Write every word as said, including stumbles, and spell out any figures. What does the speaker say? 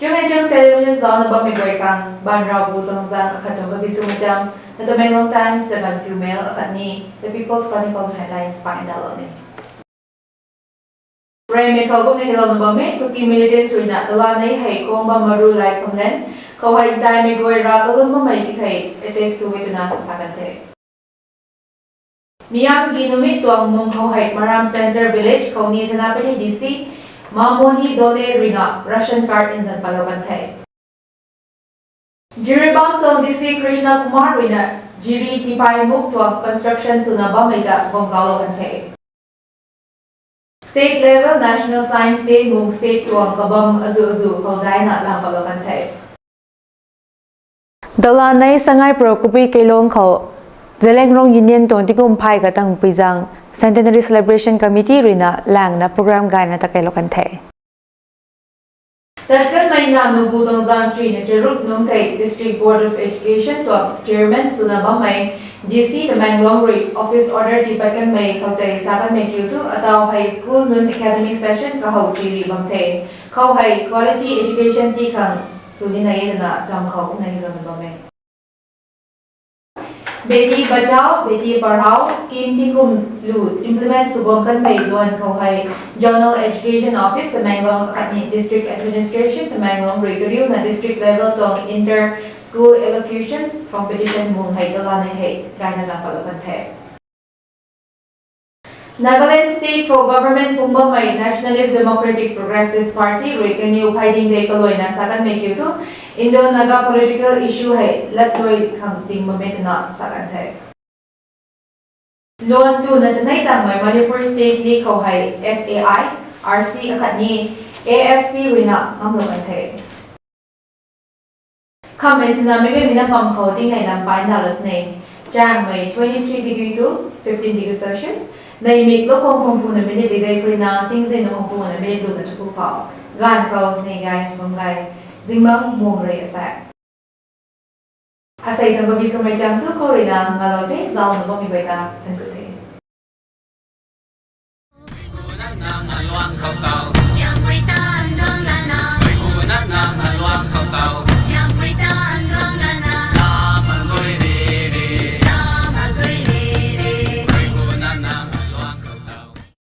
Chungnei chung celebration zaucna bammei guay khang, Banrau bu tuang zaeng akhat tuang kabi sw macham, The Tamenglong Times, The Gaanphiu Mail akhatni The People's Chronicle headlines paan dalou ni. Reymei khou kumna hilouna bam e, Kuki militants ruina Dalanei hei khang bam maru lai phamlan khou hei ntaimei guay ra kalum bammei ti hei attack sw e twna sa kan the. Miyamgi numei tuang mung khou hei Maram Centre Village khou ni Senapati D C Mamoni Dole ruina ration card nzan patlou kan the. Jiribam tuang D C Krishna Kumar ruina Jiri Tipaimukh tuang construction swna bammei ta guang zauclou kan the. State level National Science Day mung state tuang kabam azu azu khou daina lang patlou kan the. Dalanei Sangai Pro Kupi Keilong khou Zeliangrong Union tuang tingkum phay katang pui zaeng Centenary Celebration Committee ruina langna program gayna takeilou kan the. Tat kanmei na nubu tuang zaeng chuina charuk nungc thei District Board of Education tuang chairman swna bammei D C Tamenglong rui office order tipat kanmei khou tei sa kanmei kiu thu, atau hei school nunc academic session kahow tiri bam the. Khou hei quality education ti khang sw ni nai e twna cham khou kumna hilouna bam e. Beti Bachao, Beti Padhao scheme tingkum lu implement sw bam kanmei luan khou hei Zonal Education Office Tamenglong akhatni District Administration Tamenglong rui kariuna district level tuang inter school elocution competition mung hei Dalanei hei gayna lang patlou kan the. Nagaland State khou government pung bammei Nationalist Democratic Progressive Party rui kaniw phay ding tei kaluaina sa kanmei kiu thu, Indo-Naga political issue hei latluai khang ting bam e twna sa kan the. Luan luna tanei tangmei Manipur State League khou hei S A I, R C akhatni A F C ruina ngamlou kan the. Khammei sinamei guay mi na pam khou tingnei lam paan dalou ne. Changmei twenty three degree to fifteen degree Celsius. Neihmik lou khang pumpu na minute degree kruina, tingzin na pumpu na minute luna chaku phou. Gaanv khou neih gay, bam gay, zingbangc mung rui asei. Asei tuang kabi swmei cham thu khou ruina ngalou the, zaucna bammei guay ta thank you.